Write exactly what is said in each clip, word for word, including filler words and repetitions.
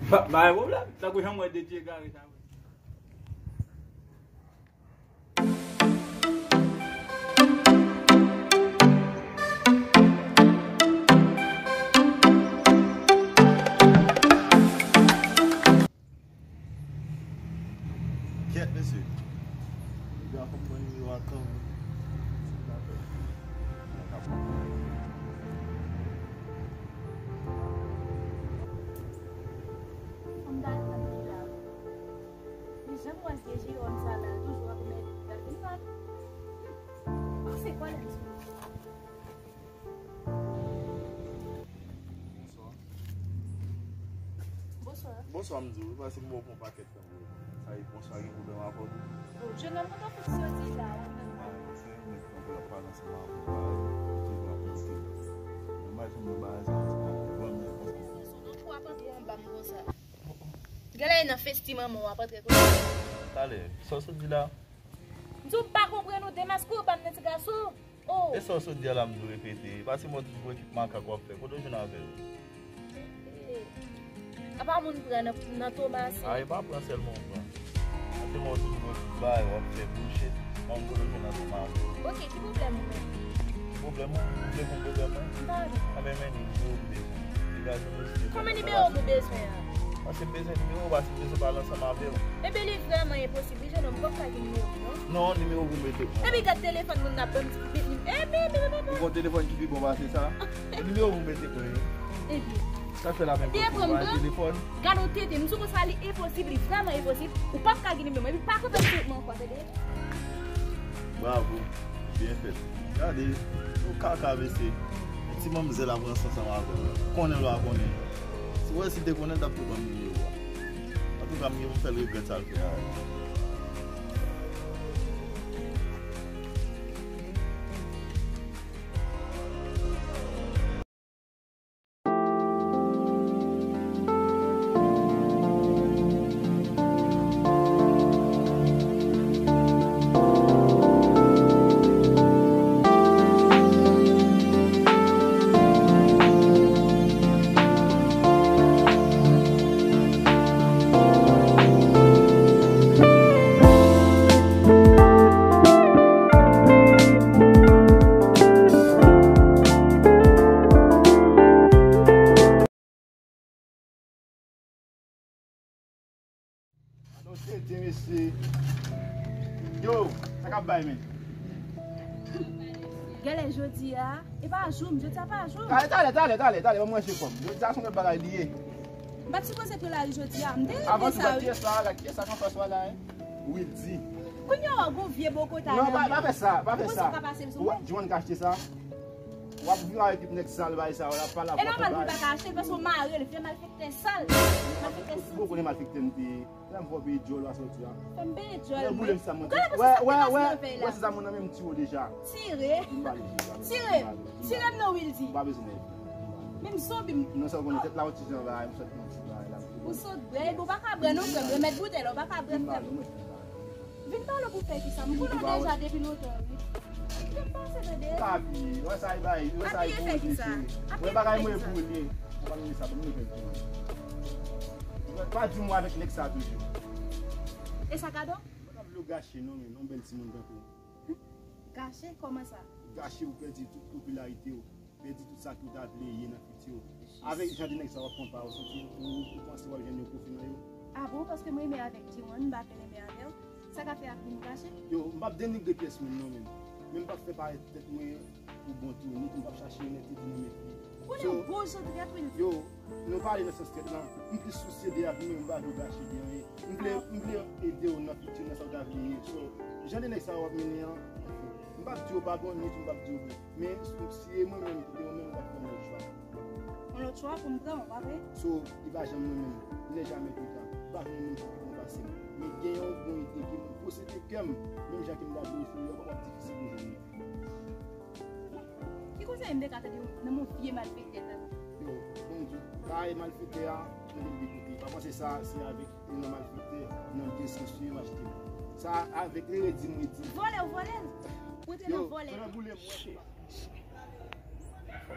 Pa, pa gen pwoblèm. Tankou jan m wè de je kare sa. Kyèt, mesye. Deja fò m pran nimewo a kanmenm. Fò m gade nan peyi a. Men jan m wè vye Jewòm sa la, toujou ap remède pou gade m pa. Ou se kwè lè m sou. Bonswa. Bonswa. Bonswa, m di w, paske m wè w pran pakèt tan pou sa. Bonswa, gen pwoblèm avè w tou? Oh, jennonm, mwen kontan fè soti la, ou menm. Ah, se yon nèg tankou l ap pale ansanm avè w, bagay, ou toujou ap monte. Mwen pa janm wè bagay sa, se pa pwoblèm, men paske. Ou ap antre anba m konsa. Genlè e nan festi manman w ap antre konsa. Talè, sa w sot di la? M di w m pa konprann ou, demaske w ban m nan ti gason. Oh. E sa w sot di a la m dwe repete. Pase mò toujou ekip makak w ap fè. Kote w jwenn avè yo? Eh, eh. Apa moun pran nan, nan Tomase? A, e pa pran sèlman w pran. Pase mò toujou ekip bagay w ap fè bullshit. Mwen kote w jwenn nan Tomase? Ok, ki pwoblèm ou menm? Ki pwoblèm ou? Ou vle konn pwoblèm mwen? M pa vle. Anben men nimewo m bezwen. Degaje w mesye. Kòman nimewo w bezwen an? Pase m bezwen nimewo w, pase m bezwen pale ansanm avè w. Ebyen li vrèman enposib. Jennonm, m p ap ka gen nimewo w non. Non, nimewo pou mete pou mwen. Epi gad telefòn moun nan ban m ti pi bit. Epi, epi, epi, epi. Ou gon telefòn ki pi bon pase sa? E nimewo pou mete pou mwen. Epi. Sa fè la menm pou mwen telefòn. Gad yon tete, m sou konsa li enposib, li vrèman enposib. Ou p ap ka gen nimewo m. Epi pa kontan sou mwen ankò, tande? Bravo. Byen fèt. Gade, ou kaka mesye. Ti manmzèl ap ranse ansanm avè w. Konnen l pa konnen. Si w wè si l te konnen, l t ap tou ban m nimewo a. Antouka, m gen pou m fè l regrèt sa l fè a. Alò, tete, mesye. Yo, sa k ap bay, men? Genlè jodi a, e pa jou m, jodi a pa jou m. Talè, talè, talè, talè, talè, ban m ranche kò m. Jodi a se yon lòt bagay li ye. M pa t sipoze pran lari jodi a, m te regle sa, wi. Avan tou, gad kiyès la, gad kiyès la k anfas w la, hein? Wildy. Kounye a, w gon vye bokota la. Non, pa, pa fè sa, pa fè sa. Ou panse w ka pase m sou mwen? Ou wè Joanne k achte sa? W ap viv avèk nèg sal, bay sa, w ap pale avè w. E nòmal pou l pa ka achte l, paske w mare l, vye malfektè sal. Malfektè santi. Ou konnen malfektè m te ye. Lè m fè w peye djòl w a soti a. Fè m peye djòl, wi. Ou konnen boule m sa mwen te. Wè, wè, wè, wè se sa mwen nan men m tire w deja. Tire. M pale deja. Tire. Tire m non, Wildy. M pa bezwen nèg. Menm zonbi m. Non, sa w konnen tèt la yon ti jan bagay, m sot yon ti bagay la. Ou sot bwè, epi w pa ka bwè non, frè m. Remèt boutèy la, w pa ka bwè, frè m. Vin pale pou fè kisa? M konnen w deja depi lontan, wi. Vin pase, tande. Ou ka apiye, wè sa e bay, wè sa e boule, cheri. Wè bagay mwen boule. Ou pa renmen sa, ban m nouvèl pou mwen. Pa di m w avèk nèg sa toujou. E sa gadon? Mwen pa vle w gache non, men yon bèl timoun tankou w. Gache? Kòman sa? Gache, ou pèdi tout popilarite w. Pèdi tout sa ke w ta vle ye nan fiti w. Avèk jan de nèg sa w ap konpare w, santi w, ou panse w ap jwenn yon pwofi nan yo. A bon, paske m renmen avèk Diwan, m pa vle renmen avè w. Sa ka fè ap vin kache? Yo, m p ap denigre pyès moun non, men, men m p ap fè parèt tèt mwen pou bon tou, ni tou m p ap chache onètete nan men fi. Ou nan bon jan trèt, wi. Yo, nou pale nan sans tèt lan, m plis sousye de avenir, m pa vle w gache de anyen. M vle, m vle ede w nan fiti w, nan sa w ta vle ye. So, jan de nèg sa yo ap mennen an, m p ap di yo pa bon, ni tou m p ap di yo bon. Men, si e mwen menm ki te ou menm, m t ap fè yon lòt chwa. Yon lòt chwa pou m pran, ou pa vre? So, li pa janm mwen menm. Il n'est jamais trop tard. Pa gen moun ki pi bon pase m. Men gen yon bon ide ke m posede kè m, menm jan ke m ta voye sou yo, w ap difisil pou jwenn li. Ki konsèy m te ka tande nan men yon vye malfektè tankou? Yo, bon, m di w, pa e malfektè a, mwen menm de kote. Pa panse sa, se avèk yon malfektè, nan byen sansiye, m achte l. Sa avèk li redi m redi. Vòlè, w vòlè l. Ou te nan vòlè. Yo, fè boule m, wè.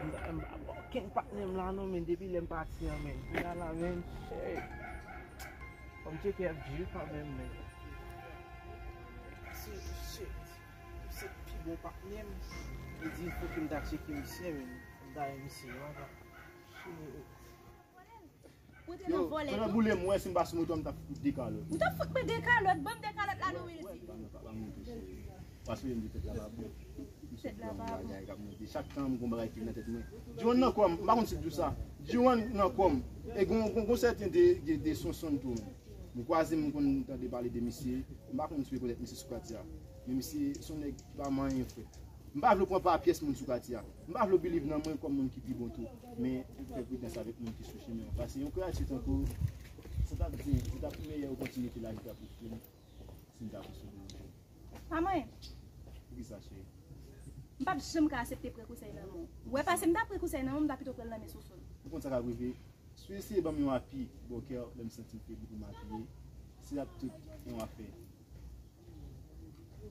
M pa gen okenn patnè m la non, men depi lè m pati an, men. Kounye a la, men, shit. Fò m tcheke F G kanmenm, men. Se, shit. Se pi bon patnè m. Li di fòk m ta tcheke misye, men. M ta wè misye, wè. Shit. Ou te nan vòlè tou. Pandan boule m, wè si m pa sou moto, m t ap fout de kalòt. Ou t ap fout mwen de kalòt, ban m de kalòt la non, Wildy. Pa monte, cheri. Paske m di tèt la pa bon. Tèt la pa bon. Bagay k ap monte. Chak tan m gon bagay ki nan tèt mwen. Djouwan nan kò m, m pa konn si l di w sa. Djouwan nan kò m. E gon, gon, gon sèten de, de, de Sonson tou. M kwaze m, m konn tande pale de misye. M pa konn si w rekonèt misye sou katye a. Men misye se yon nèg ki pa manyen frèt. M pa vle pran pa pyès moun sou katye a. M pa vle w believe nan mwen kòm moun ki pi bon tou. Men, fè pridans avèk moun ki sou chimen an. Paske yon kreyati tankou w, sa t ap di, se t ap meyè opòtinite lavi t ap ofri m si m ta konsidere w. Pa mwen. Poukisa, cheri? M p ap janm ka aksepte pran konsèy nan men w. Ou wè, pase m ta pran konsèy nan men w, m ta pito pran l nan men Sonson. Ou konn sa k ap rive? Si w eseye ban m yon api, bòkè, lè m santi m febli pou m apiye, se ap tout yon afè.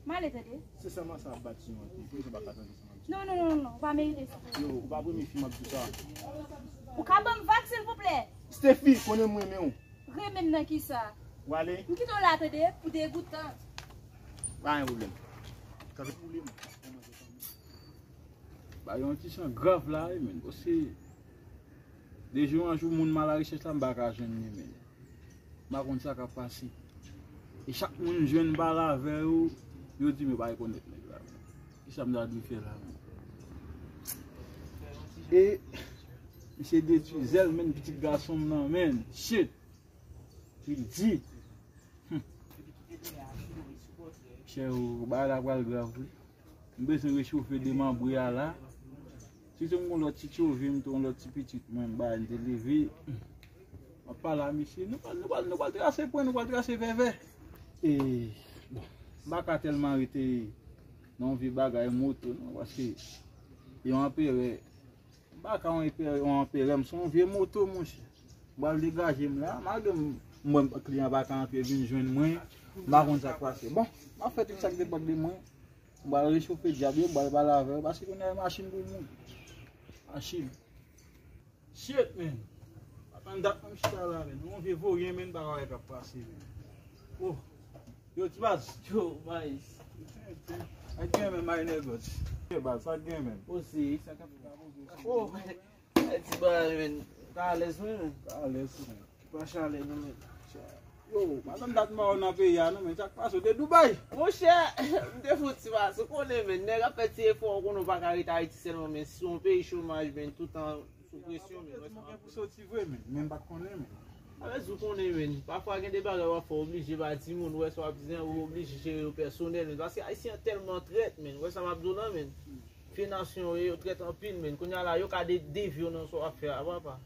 M ale tande. Se sèlman sa ap bat sou yon api. Poukisa w pa ka tande sa m ap di? Non, non, non, non, non, ou pa merite sa. Yo, ou pa premye fi m ap di sa. Ou ka ban m vag, silvouplè? Steffi, konnen m renmen w. Renmen m nan kisa? W ale. M kite w la tande, pou degoutan. Pa gen pwoblèm. Kanpe pou li, mwen. Ba yon ti chan grav la, wi, men. Paske de jou an jou, moun mal a rechèch la, m pa ka jwenn li, men. M pa konn sa k ap pase. E chak moun m jwenn m pale avè yo, yo di m yo pa rekonèt nèg la, men. Kisa m ta dwe fè la, men? E misye detwi zèl, men, pitit gason m nan, men. Shit! Li di. Chè, bagay la pral grav, wi. M bezwen rechofe de manbre a la. Sitou m gon lòt ti tchove, m tou gon lòt ti pitit mwen, m bay, m te leve. M ap pale a misye, nou pral, nou pral, nou pral trase pwen, nou pral trase vèvè. E, bon, m pa ka tèlman rete nan yon vye bagay moto, non, paske yon anperè, m pa ka yon anperè, yon anperè, m se yon vye moto, monchè. M pral degaje m la, malgre m, m wè kliyan pa ka antre vin jwenn mwen, m pa konn sa k pase. Bon, m ap fè tout sa k depann de mwen. M pral rechofe dyab yo, m pral pale avè yo, paske kounye a e machin pou moun. Machin. Shit, man. Pa tann dat mwen chita la, man. Yon vye voryen, man, pa wè k ap pase, man. Oh. Yo, ti baz. Yo, Maïs. Sa k gen, man, my nigga? Yo, baz, sa k gen, man? Osi. Oh. Ay, ti bagay, man. Ka alèz, man. Ka alèz, man. Pa chalè, non, men. Yo, pa tann dat mò nan peyi a, non, men sa k pase, w te Dubai? Monchè, m te fouti pase, ou konnen, men, nèg ap fè ti efò, ou konnen w pa ka ret Ayiti sèlman, men si yon peyi chomaj, men, toutan sou presyon, men, wè sa m ap di. Pou soti vre, men, men m pa t konnen, men. Alèz ou konnen, men, pafwa gen de bagay w ap fè, w oblije ba timoun, wè sa w ap di, ou oblije jere yo pèsonèl, men, paske Ayisyen an tèlman trèt, men, wè sa m ap di w lan, men. Fye nasyon yo, yo trèt anpil, men. Kounye a la, yo ka de, devye w nan sa w ap fè a, papa.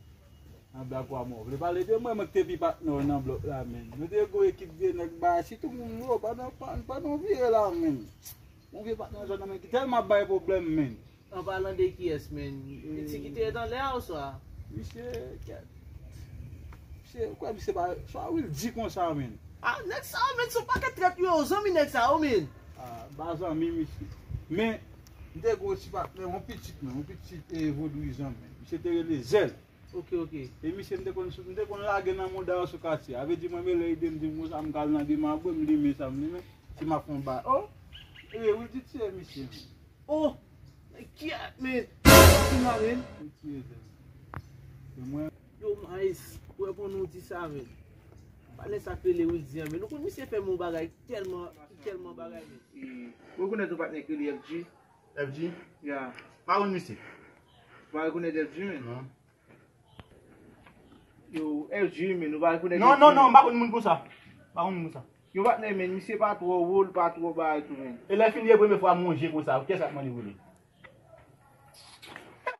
Anba kwa mò. Vle pale de mwen, mwen ki te pi patnè w nan blòk la, men. Nou te gon ekip vye nèg ba, sitou moun yo, pandan, pandan, pandan w vire la, men. Yon vye patnè nan zòn nan, men, ki tèlman ap bay pwoblèm, men. An palan de kiyès, men? Piti ki te ret anlè a oswa? Misye, kèt. Misye, ou kwè misye pa, sa wi l di konsa, men. Ah, nèg sa yo, men, se yon pakèt trèt yo, zanmi nèg sa yo, men. Ah, ba zanmi misye. Men, m te gon ti patnè, yon pitit, men, yon pitit, eh, vodouyizan, men. Misye te rele Zèl. Ok, ok. E misye, m te konn, m te konn lage nan mouda yo sou katye. A vle di, mwen, men lè ide m di m konsa, m ka al nan demanbre, m limen sa m limen. Si m ap fè yon ba, oh! E, wi, di tiye misye, men. Oh! Kyèt, men! Kounya, men! Yo, Maïs, ou wè pou nou di sa, men. Panè sa k rele Wildy an, men. Nou konn misye fè m yon bagay tèlman, tèlman bagay, men. Ou rekonèt yon patnè k rele F G? F G? Ya. Pa konn misye. Ou pa rekonèt F G, men? Non. Yo, F G, men, ou pa rekonèt F G? Non, non, non, m pa konn moun konsa. M pa konn moun konsa. Yo, patnè, men, misye pa twò wo, l pa twò bagay tou, men. E lè fini, e premye fwa m wè yon je konsa, kiyès k ap mande pou li?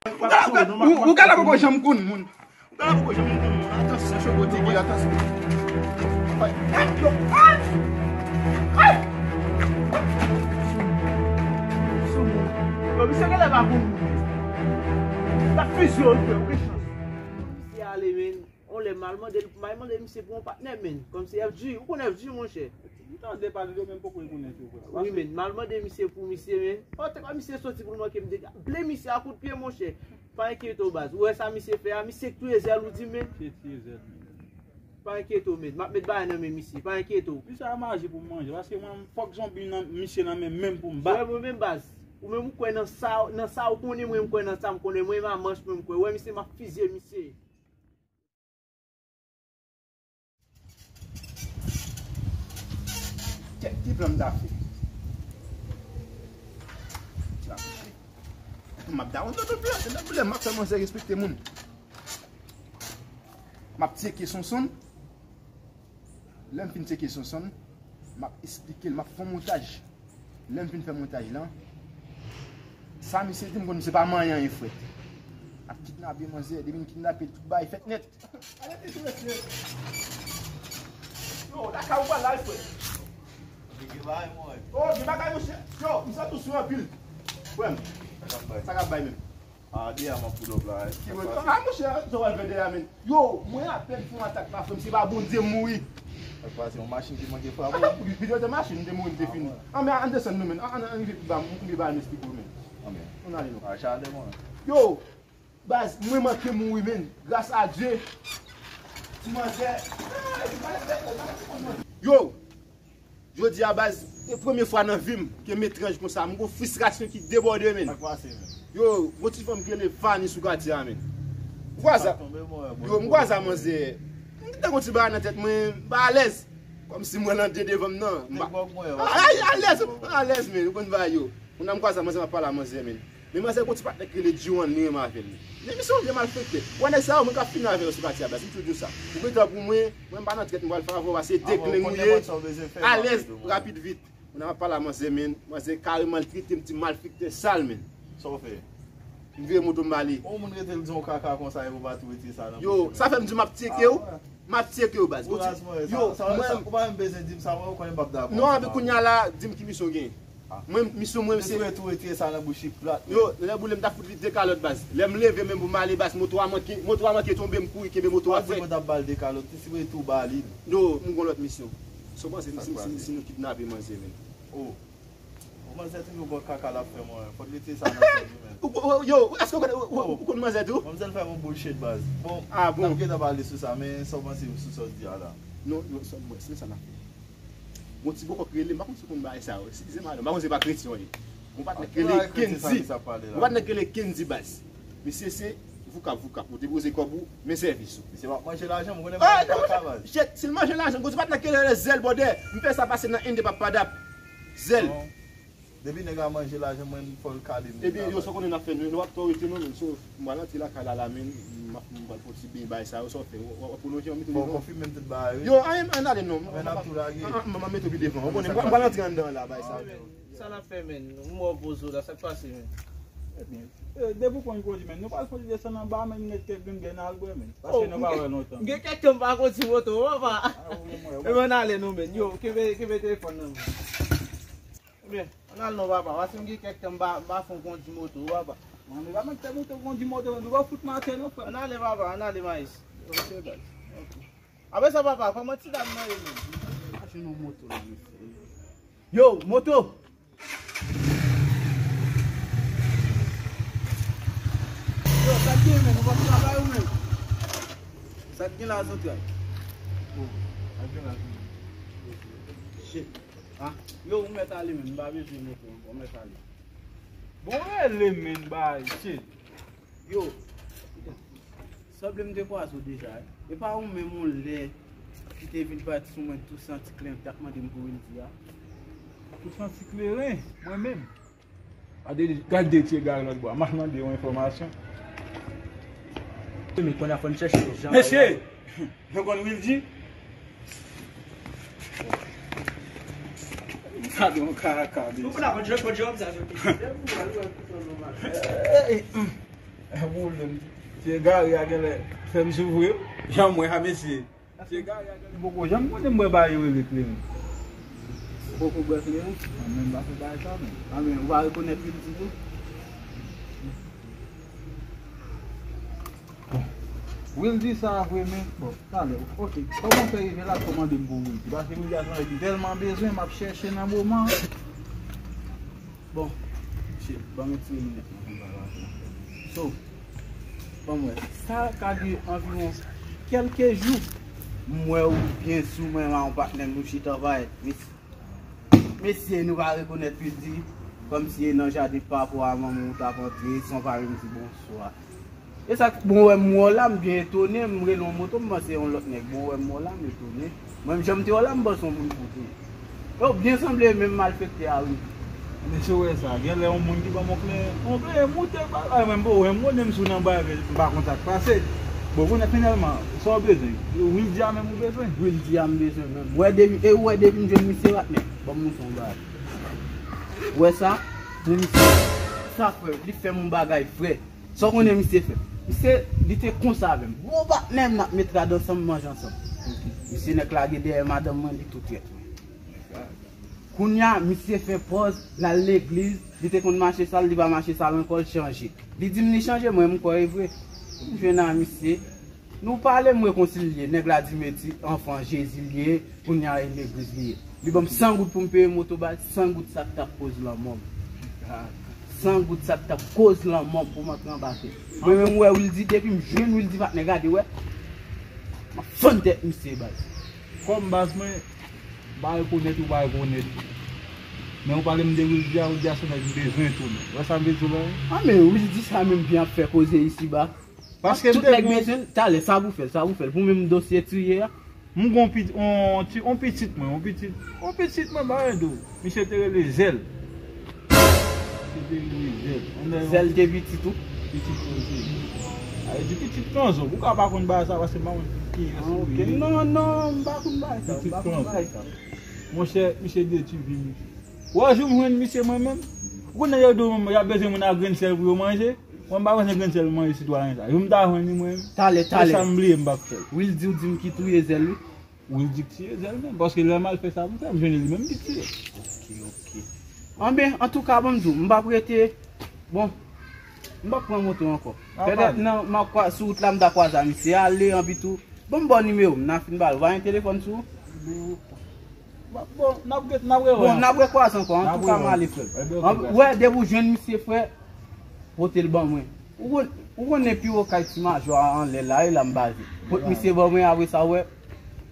Ou ka, ou ka, ou, ou ka la poko janm konn moun. Ou ka la poko janm konn moun. Atansyon, Choco T V, atansyon. Ay, ay, yo, ay! Ay! Sou moun. Yo, misye genlè pa konn moun. L ap fizye w, frè, ou gen chans. Misye ale, men. On lè m al mande l, m al mande misye pou yon patnè, men. Kòm se F G, ou konn F G, monchè? M tande pale de, men m poko rekonèt yo, frè. Wi, men, m al mande misye pou misye, men. Oh, te kwa misye soti pou l manke m dega. Ble misye a kout pye, monchè. Pa enkyete w, baz. Ou wè sa misye fè a? Misye k touye zèl ou di, men. Misye touye zèl, men. Pa enkyete w, men. M ap met bagay nan men misye. Pa enkyete w. Misye a maji pou m manje. Paske mwen, fòk zonbi nan misye nan men menm pou m bat. Ou wè mwen menm, baz. Ou menm ou kwè nan sa, nan sa ou konnen, mwen m kwè nan sa m konnen. Mwen, m a manch mwen m kwè. Ou wè misye, m ap fizye misye. Kèt, ki plan m ta fè? Ti lapouche. M ap dawon nan tout plan. Nan tout plan, m ap fè manzè respekte moun. M ap tcheke Sonsonn. Lè m fin tcheke Sonsonn, m ap esplike l, m ap fè yon montaj. Lè m fin fè montaj lan, sa misye di m konn se pa manyen anyen frèt. Ap kidnape manzè, depi m kidnape l, tout bagay fèt nèt. Yo, lakay ou pral la, frè. Gen bagay, mwen. Oh, gen bagay, monchè. Yo, m santi w sou anpil. Frè m, sa k ap bay menm? A, de a m ap pull up la. Ki mwen? A, monchè, sa w al fè de a, men. Yo, mwen apèn fè yon atak la, frè m, se pa Bondye m mouri. Sa k pase, yon machin ki manke frape w? Pi de machin, m te mouri, m te fini. An, men, ann desann nou, men. Ann, ann, ann rive pi ba, m konbyen bagay m esplike w, men. Ann ale non. A, chale mwen. Yo, baz, mwen manke mouri, men. Gras a Dye. Ti manzè. Yo, jodi a, baz, se premye fwa nan vi m ke m etranj konsa. M gon fristrasyon ki debòde, men. Sa k pase, men? Yo, gon ti fanm ki rele Fanny sou katye a, men. M kwaze a, yo, m kwaze a manzè. M te gon ti bagay nan tèt mwen, m pa alèz. Kòmsi mwen nan de devan m nan. M pa alèz, alèz, men. Ou konn bagay yo. Kounye a m kwaze a manzè, m ap pale a manzè, men. Men manzè gon ti patnè k rele Juan, li renmen avè l. Men misye yon vye malfektè. Ou wè nèg sa yo, mwen k ap fini avè yo sou katye a, baz. M toujou di w sa. Ou gentan pou mwen, mwen m pa nan trèt, m pral fè avè w, pase de glen ou ye. Alèz, rapid, vit. Moun ap pale a manzè, men. Manzè kareman l trete m ti malfektè sal, men. Sa w fè? M vire moto m ale. Yon moun rete l di yon kaka konsa, e ou pa tou retire sa nan bouch ou, men. Yo, sa fè m di w m ap tcheke w. M ap tcheke w, baz. Yo, mwen. Ou pa menm bezwen di m sa, mwen, ou konnen m p ap dakò. Non, epi kounye a la, di m ki misyon w gen. Mwen, misyon mwen, se. Tou retire sa nan bouch li plat. Yo, lè boule m ta fout li de kalòt, baz. Lè m leve menm pou m ale, baz, moto a manke, moto a manke tonbe, m kouri kenbe moto a frèt. Ou pa di mwen t ap ba l de kalòt, ti sipoze tou ba li. Yo, m gon lòt misyon. Sa w panse si, si, si nou kidnape manzè, men? Oh. Bon, manzè toujou gon kaka l ap fè mwen. Fòk li te sa nan tèt li, men. Yo, èske w konn, ou, ou konn manzè tou? Manzè fè yon bullshit, baz. Bon, n ap gentan pale sou sa, men sa w panse sou sa w di a la? Non, non, sa, mwen, se sa n ap fè. Gon ti bòkò k rele m, m pa konn si w konn bagay sa yo. Eskize m, m pa konn si se pa kretyen w ye. Gon patnè k rele Kendy. Gon patnè k rele Kendy, baz. Misye se voukap, voukap. Ou depoze kòb ou, men sèvis ou. Misye p ap manje lajan m, ou konnen bagay kaka, baz. Shit, si l manje lajan, gon ti patnè k rele Zèl, brother. M fè sa pase nan Inde, papa dap. Zèl. Depi nèg la manje lajan mwen, fò l kale m. Ebyen, yo, sa w konnen n ap fè, nou, nou p ap twò rete non, men so, m pral antre lakay la, la, men, m ap, m pral fè yon ti beny bagay sa yo, sa w fè, w ap pwolonje, w ap mete w devan. Fò w konfime m tout bagay, wi. Yo, anyen, ann ale non. Men n ap tou lage. M ap mete w pi devan, w konnen, m pral antre anndan la, bagay sa yo. Sa n ap fè, men, m wè w poze w la, sa k pase, men? Ebyen, depi w konn kondi, men, nou pral fè yon ti desann anba, men, n met kèk grenn byen n al bwè, men. Paske nou pa wè lontan. M gen kèk tan m pa kondi moto, papa. Ebyen, ann ale non, men. Yo, kenbe, kenbe telefòn nan, men. Ebyen, ann al non, papa, paske m gen kèk tan m pa, m pa fon kondi moto, papa. Mwen, m pa menm fè moto kondi moto, nou pa fout maten non, frè. Ann ale, papa, ann ale, Mayis. Ok, baz. Ok. Apre sa, papa, kòman ti dam nan ye menm? Pa jwenn yon moto la, mesye. Yo, moto! Yo, sa k gen, men? Ou p ap travay ou menm? Sa k gen la, zantray? Bon, sa k gen la, zantray? Shit. Ah, yo, ou mèt ale, men. M pa bezwen moto ankò, ou mèt ale. Bon, rele, men, bay, shit. Yo, sanble m te kwaze w deja, wi. E pa ou menm yon lè ki te vin pati sou mwen tou santi kleren, t ap mande m pou Wildy a? Tou santi kleren, mwen menm? Gade, gade ti egare lòt bò a. M al mande yon enfòmasyon. Men kounye a fò n chèche jan. Mesye! Nou konn Wildy? Sa gen yon kaka, mesye. Nou konn aprann jwèt kòd jòb sa soti. Ti egare a genlè fè m sou vre. Jan m wè a, mesye. Ti egare a genlè. M poko janm konnen m bwè bagay yo rele kleren. Ou poko bwè kleren? Mwen menm m pa fè bagay sa menm. A men, ou pa rekonèt Wildy tou? Bon. Wildy sa vre, men, bon, talè, ok. Kòman w fè rive la, kòmande m pou Wildy? Paske Wildy a sanble li tèlman bezwen, m ap chèche nan moman an. Bon, shit, ban m yon ti minit, mwen konn pa la. So, Ban m wè. Sa ka gen anviwon kèlke jou. M wè ou byen sou mwen, yon patnè m, nou chita bay. Mes- Mesye, nou pa rekonèt Wildy, kòmsi e nan jaden papa w a manman w t ap antre san w pa menm di bonswa. E sa k bon, wè m wè w la, m byen etone, m rele yon moto, m panse yon lòt nèg. Bon, wè m wè w la, m etone. Mwen, jan m te wè w la, m panse yon moun fou te ye. Yo byen sanble menm malfektè a, wi. Mesye, w wè sa, genlè yon moun ki ban m yon klè, yon klè moute bagay, mwen, m pa wè m konnen m sou nan bagay, m pa konn sa k pase. Bon, konnen finalman, sa w bezwen? Wildy a menm ou bezwen? Wildy a m bezwen menm. Wè depi, e ou wè depi m jwenn misye, patnè, ban m montre yon bagay. Ou wè sa? Pou misye, sa frè, li fè m yon bagay frè. Sa w konnen misye fè? Misye, li te konsa avè m. Bon patnè m, n ap met rad ansanm, manje ansanm. Misye nèk lage dèyè madanm mwen, li tou trèt mwen. Kounye a, misye fè pòz, l al legliz, li te konn mache sal, li pa mache sal ankò, l chanje. Li di m li chanje, mwen, m kwè e vre. M jwenn a misye. Nou pale, m rekonsilye. Nèg la di m e ti anfan Jezi l ye, kounye a e legliz li ye. Li ban m san goud pou m peye moto ba l, san goud sa k t ap koz lanmò m. San goud sa k t ap koz lanmò m pou m antre anba tè. Mwen menm, m wè Wildy, depi m jwenn Wildy, patnè, gade, wè. M ap fann tèt misye, baz. Kòm baz mwen, m pa rekonèt ou pa rekonèt. Men ou pale m de Wildy a, Wildy a se nèg m bezwen tou, men. Wè sa m vle di w la, wi? A, men Wildy sa menm byen ap fè koze isiba. Paske m tout te nèg bezwen l, talè, sa pou fè l, sa pou fè l. Pou menm dosye triye a. M gon pit-, on, ti, on pitit mwen, on pitit, on pitit mwen, ba yo di w. Misye te rele Zèl. Misye te rele Zèl. Zèl te pitit ou? Pitit mwen te. A, e di pitit Konzo. Ou ka pa konn bagay sa, paske m pa konn kiyès ou ye. Non, non, m pa konn bagay sa, m pa konn bagay sa. Monchè, misye detwi vi m. Wè, jou m jwenn misye mwen menm. Ou konnen yo di w menm, y ap bezwen moun ak grenn sèl pou yo manje. Mwen, m pa bezwen grenn sèl manje sitwayen sa. Jou m ta jwenn li mwen menm. Talè, talè. E sa m bliye m p ap fè l. Wildy w di m ki touye Zèl, wi. Wildy k tiye Zèl menm. Paske lè m al fè sa pou m fè, m jwenn li menm ki tiye. Ok, ok. Anben, antouka, ban m di w, m p ap rete. Bon, m p ap pran moto ankò. Petèt nan, m ap kwa-, sou wout la, m ta kwaze a misye ale, anpi tou. Ban m ba w nimewo m, n a fin ba l. Ou pa gen telefòn sou ou? Bon, n ap ret, n ap rewè. Bon, n ap rekwaze ankò. Antouka, m ale, frè m. Wè, depi w jwenn misye, frè, pote l ban mwen. Ou konn, ou konnen pi wo kay Ti Majò a anlè la, e la m baze. Pot misye ban mwen, apre sa, wè,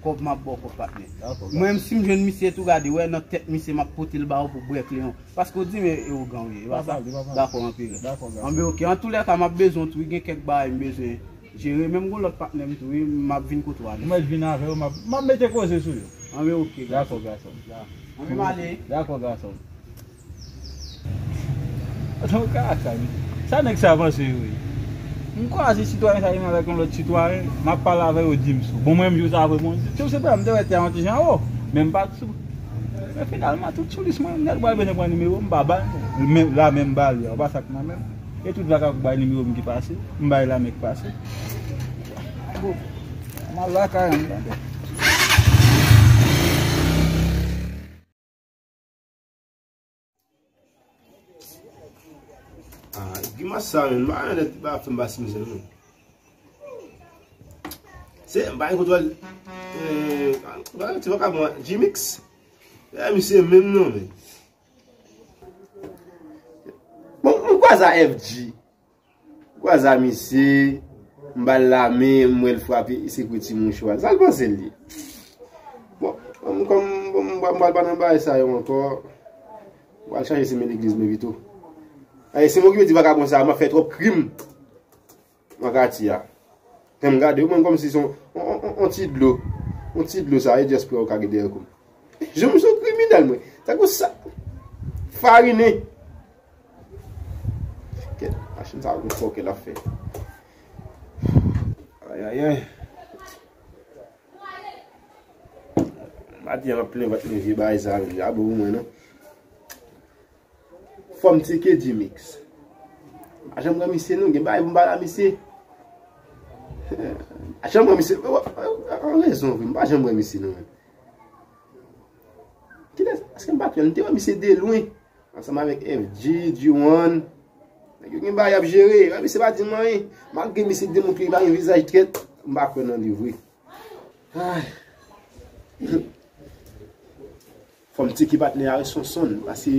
kòb m ap ba w kòb, patnè. Mwen menm, si m jwenn misye tou, gade, wè, nan tèt misye, m ap pote l ba ou pou brèk Leyon. Paske w di m e, e ougan w ye, e pa sa? Dakò, anperè. Anben, ok. Antoulèka, m ap bezwen w tou, wi, gen kèk bagay m bezwen jere. Menm gon lòt patnè m tou, wi, m ap vin kote w a. Ou mèt vin avè yo, m ap, m ap mete koze sou yo. Anben, ok, gason. Dakò, gason. Anben, m ale. Dakò, gason. Antouka, sa, sa nèg sa panse, wi. M kwaze sitwayen sa vin avèk yon lòt sitwayen, m ap pale avè yo, di m sou. Bon, mwen menm, jou sa vre, bon, si w se pa, m te wè tè a yon ti jan wo, men m pa t sou. Men finalman, tout sou lis mwen, nèg pral bezwen pran nimewo m, m pa ba l, men la menm ba li a, ou pa sa k nan men m. E tout vakabon bay nimewo m ki pase, m bay la men k pase. Bon, m al lakay an, m tande. Ah, grimas sa menm, m pa renmen lè ti pa fè m pase mizè non. Se, m pa gen kontwòl. Eh, ti vakabon, G-Mix. Eh, misye menm non, men. Bon, m kwaze a F G. M kwaze a misye, m ba l lamen, m wè l frape, se kwe ti mouchwa. Sa l panse l ye? Bon, m kòm, bon, m pral pa nan bagay sa yo ankò. M pral chache simen legliz mwen pito. Ay, se mwen ki di vakabon sa, m ap fè twòp krim. Nan katye a. Jan m gade, ou menm kòmsi se yon, yon, yon, yon ti dlo. Yon ti dlo sa, e just pou w ka gen dèyè kou m. Jan m se yon kriminèl, mwen. Tankou sa. Farinen. Kèt, machin sa, yon fòkè l ap fè. Ayayay. Maten an, plen vant mwen, vye bagay sa, a bon pou mwen, non. Fò m tcheke G-Mix. M pa janm wè misye non, gen bagay pou m pale a misye. M pa janm wè misye. An rezon vre, m pa janm wè misye non, men. Kilès? Èske m pa t wè l? M te wè misye de lwen. Ansanm avèk F G, G one. Nèg yo gen bagay y ap jere. Wè misye pa di m anyen. Malgre misye demontre li pa gen vizaj trèt, m pa kwè nan li vre. Ay. Fò m tcheke patnè a wi Sonson, paske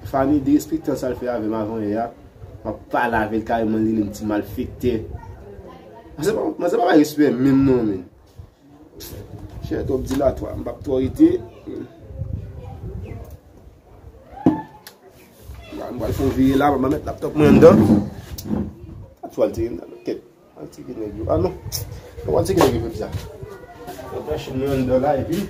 Fanny derespektan sa l fè avè m avan yè a. M ap pale avè l kareman, li rele m ti malfektè. Mwen se pa, mwen se pa bay respè menm non, men. Chè twòp dilatwa, m p ap twò rete. M pral fè yon vire la, m mèt laptòp mwen anndan. Atwal tire m nan kèt. Al tire nèg yo. Ah non. Mwen pral tire nèg yo jodi a. Mwen pral chèche mwen anndan la, epi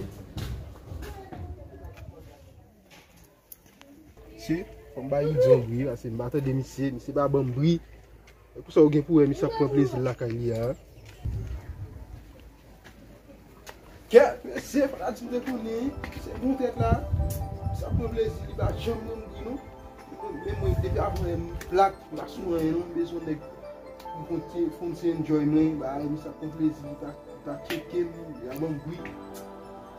Misye, fò m bay Rudy yon bri, paske m pa tande misye, misye pa ban m bri. E pou sa ou gen pou wè misye ap pran plezi l lakay li a. Kè, mesye, fanatik m te konnen, se bon tèt la. Misye ap pran plezi, li pa janm ban m bri, non. Men mwen, depi avan m plat, m pa sou anyen, non, m bezwen nèg pou m konn ti, pou m ti enjoy mwen, bay, misye ap pran plezi, li pa, li pa tcheke m, li pa ban m bri.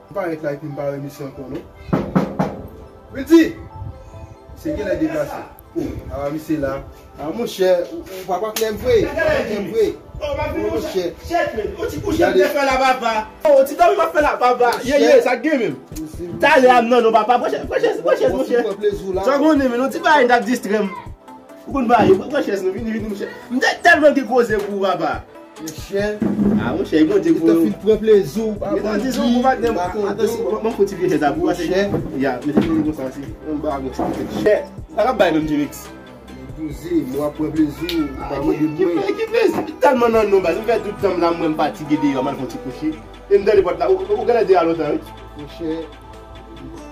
M parèt la epi m pa wè misye ankò non. Wildy! Misye genlè deplase. Oh, a misye la. A monchè, ou, ou pa pa klè m vre, ou pa pa klè m vre. Oh, monchè. Chèt, men. Ou ti kouche m te fè la, papa. Oh, ti dòmi m ap fè la, papa. Ye, ye, sa k gen menm. Talè a m nan non, papa. Pran chèz, pran chèz, pran chèz, monchè. Sa w konnen, men, yon ti bagay t ap distrè m. Ou konn bagay yo, pran chèz non, vini, vini, monchè. M te tèlman gen koze pou ou, papa. Monchè. Ah, monchè, Bondye pou ou. Ou fin pran plezi w, pa ban m bri, pa kontan. Atann, bon, bon, fon ti vye chèz la pou ou, monchè. Ya, mete plezi konsa, si. Yon bagay konsa, monchè. Sa k ap bay menm, Jimix? Poze, mwen ap pran plezi w, ou pa mande mwen. Ki plezi? Tèlman nan non, baz. M fè tout tan m la, mwen m fatige deyò, m al fon ti kouche. E m tande pòt la, ou, ou genlè deyò a lontan, wi. Monchè,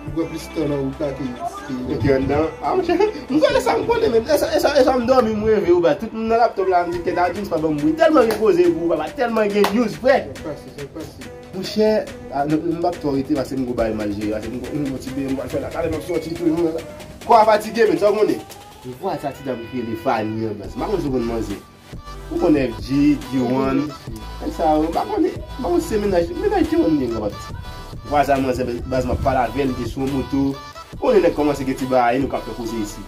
m pran plis tan nan wout la ke, ke, ke anndan. Ah, monchè, m konnen sa, m konnen, men e sa, e sa, e sa m dòmi, m reve, ou ba tout moun nan laptòp la, m di, kèt a James pa ban m bri. Tèlman gen koze pou ou, papa, tèlman gen news, frè. Sa pase, sa pase. Monchè, ah, non, m p ap twò rete, paske m gon bagay m al jere, paske m gon, m gon ti bebe m pral fè la, talè m ap sòti tou, m, kò a fatige, men, sa w konnen. Vwa sa ti dam ki rele Fanny an, baz. M pa konn si w konn manzè. Ou konn F G, G one. Nèg sa yo, m pa konnen. M pa konn si se mennaj, mennaj G one li ye, m kapab di. Vwazin manzè, baz, m ap pale avè l, li te sou yon moto. Ou konnen nèg kòmanse gen ti bagay, nou k ap fè koze isi.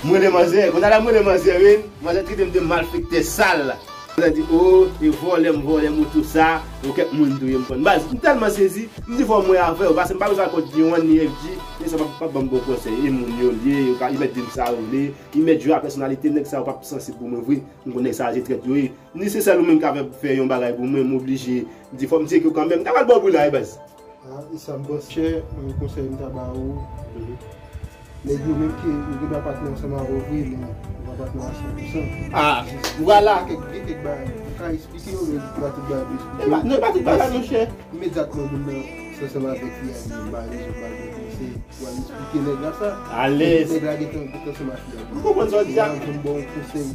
M rele manzè, kounye a la m rele manzè, wi. Manzè trete m de malfektè sal. Manzè di, o, e vòlè, m vòlè moto sa, o kèk moun touye m konn. Baz, m tèlman sezi, m di fò m wè avè yo, paske m pa bezwen al kot G one ni F G, nèg sa p ap, p ap ban m bon konsèy. E moun yo l ye, yo ka, yo mèt di m sa yo vle, yo mèt jwe a pèsonalite, nèg sa yo p ap sansib pou mwen vre. M konn nèg sa yo se trèt yo ye. Ni se sèl ou menm k ap fè yon bagay pou mwen, m oblije di fò m tcheke w kanmenm. M ta pral ba w bri la wi baz. Ah, e sa m panse. Chè, mwen konsèy m ta ba ou. Nèg yo menm ke yo gen dwa pa t nan ansanm avè w vre, men yo pa t nan a san pou san. Ah, vwala. Gen kèk, gen kèk bagay, ou ka eksplike yo, men yo pa tout bagay pou eksplike. E pa, non, e pa tout bagay, monchè. Imedyatman moun nan se ansanm avèk fi a, li ba rezon, ba rezon, se Pou al eksplike nèg la sa. Alèz. Nèg la gentan, gentan ansanm ak fi a. M konprann sa w di a. Li ap vin ba w konsèy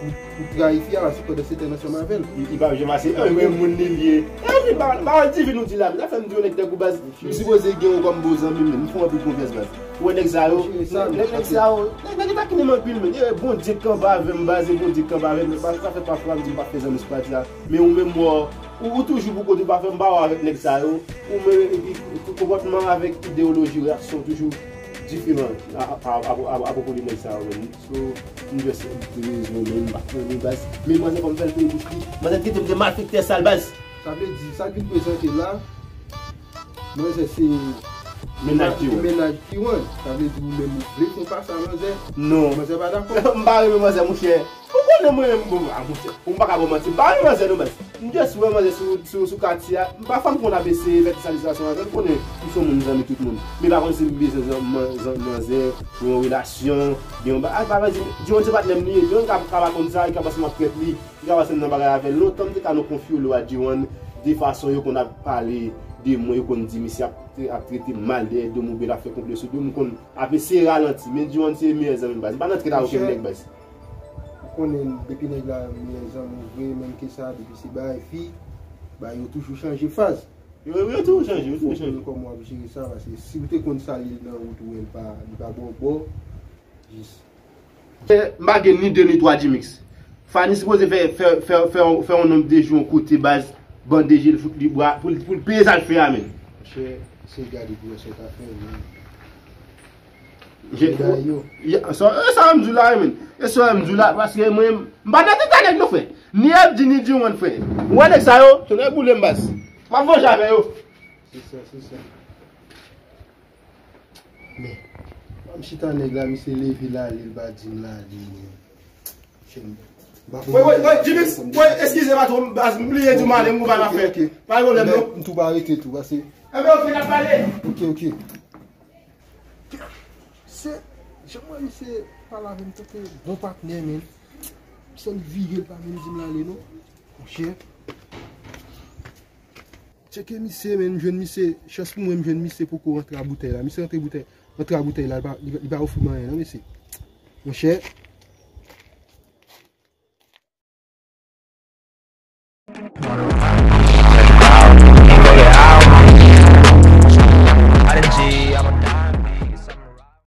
pou, pou trayi fi a, paske pandan se tan l ansanm avè l. Li, li p ap janm ase. Anyen, moun li l ye. E wi, ba, ba, divin ou di la, men sa fè m di w nèg tankou baz. M sipoze gen w kòm bon zanmi m, men m fè w anpil konfyans baz. Ou wè nèg sa yo, nèg, nèg sa yo, nèg, nèg yo takinen m anpil, men e Bondye k kanpe avè m baz, e Bondye k kanpe avè m, men sa fè pafwa m di m pa fè zanmi sou pati a. Men ou menm, bò, ou, ou toujou pou kote, ou pa fè m pa wè avèk nèg sa yo. Ou menm, epi, epi konpòtman avèk ideyoloji, reyaksyon toujou diferan a, a, a, a, apwopo de nèg sa yo menm. So, m just di rezon, men m pa konnen baz. Men manzè fò m fè l peye bouch li. Manzè trete m de malfektè sal baz. Sa vle di, sa k vin prezante la, manzè se mennaj Kiwan. Mennaj Kiwan. Sa vle di ou menm ou vle fè yon pas a manzè? Non. Manzè pa dakò? M pa renmen manzè, monchè. Ou konnen mwen menm, bon, a, monchè, ou m pa ka ba w manti, m pa renmen manzè non baz. M just wè manzè sou, sou, sou katye a, pafwa m konn ap eseye fè ti salizasyon avè l, ou konnen m se yon moun zanmi tout moun. Men pa konn si m bezwen zan-, man-, zan-, manzè, pou yon relasyon, gen yon ba-, a, pa vle di, Diwonn se patnè m li ye, Diwonn ka, ka pa konn sa, li ka panse m ap trèt li, li ka panse m nan bagay avè l. Lontan m te ka nan konfyolo a Diwonn, de fason yo konn ap pale de mwen, yo konn di misye ap, ap trete m mal dèyè do m oubyen l ap fè konplo sou do m, m konn ap eseye ralanti, men Diwonn se meyè zanmi m baz, m pa nan trèt a okenn nèg baz. Ou konnen depi nèg la meyè zanmi w vre, menm ke sa, depi se bagay fi, bagay yo toujou chanje faz. Yo, yo toujou chanje, yo toujou chanje. Ou konnen kòman w ap jere sa, paske si w te konn salye l nan wout ou wè l pa, li pa ba w bò, jis. Fè, m pa gen ni de ni twa G-Mix. Fanny sipoze fè, fè, fè, fè, fè yon nonb de jou yon kote baz, bande je l, fout li bwa, pou l, pou l peye sa l fè a menm. Monchè, se gade pou wè sa w ka fè, men. Sa, e sa m di w la, men. E sa m di w la, paske mwen, m pa nan tèt a nèg non, frè. Ni F G, ni G-One, frè. Ou wè nèg sa yo, tonnè boule m baz. M ap vanje avè yo. Se sa, se sa. Men, m chita nèg la, misye leve l ale, l pa di m l ale, men. Chen. Woy, woy, woy, Jimix, woy, eskize patwon, baz, m bliye di w m ale, m gon bagay m ap fè. Pa gen pwoblèm non. M tou pa rete tou, pase. Enben, ok, n ap pale. Ok, ok. Se, jan mwen, misye pale avè m tankou bon patnè, men. Misye vire l pa menm di m l ale non. Monchè. Tcheke misye, men, m jwenn misye. Chans pou mwen, m jwenn misye poko rantre a boutèy la. Misye rantre boutèy, rantre a boutèy la, li pa, li pa, li pa ofri m anyen non, mesye. Monchè,